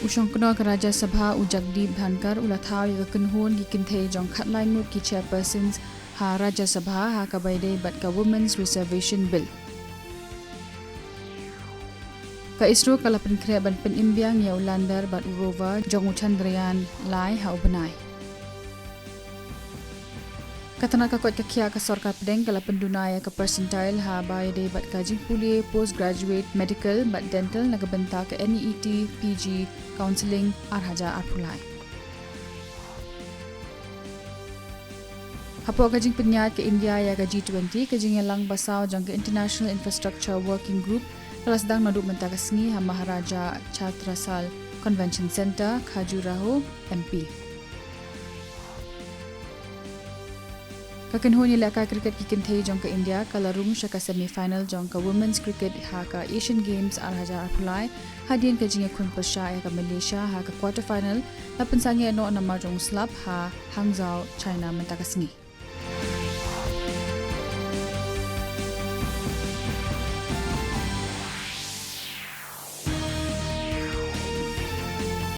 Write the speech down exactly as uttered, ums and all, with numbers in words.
U shongknor ka Rajya Sabha u Jagdeep Dhankhar u la thaw ïa ka kynhun ki kynthei jong khatlai ngut ki chairpersons ha Rajya Sabha ha kaba ïadei bad ka Women's Reservation Bill. Ka ISRO ka la pynkhreh ban pynim biang ïa u lander bad u rover jong u Chandrayaan lai ha u bnai. Ka tnat ka koit ka khiah ka sorkar pdeng ka la pynduna ïa ka percentile ha ba ïadei bad ka jingpule postgraduate medical bad dental na ka bynta ka NEET PG Counselling ar hajar arphew lai. Hapoh ka jingpynïaid ka India ïa ka G twenty, ka jingïalang basaw jong ka International Infrastructure Working Group ka la sdang naduh mynta ka sngi ha Maharaja Chhatrasal Convention Centre, Khajuraho, MP. Ka kynhun ïalehkai cricket ki kynthei jong ka India ka la rung sha ka semi-final jong ka Women's Cricket ha ka Asian Games ar hajar arphew lai hadien ka jingïakhun pyrshah ïa ka Malaysia ha ka quarter final, la pynsangeh noh namar jong u slap ha Hangzhou, China mynta ka sngi.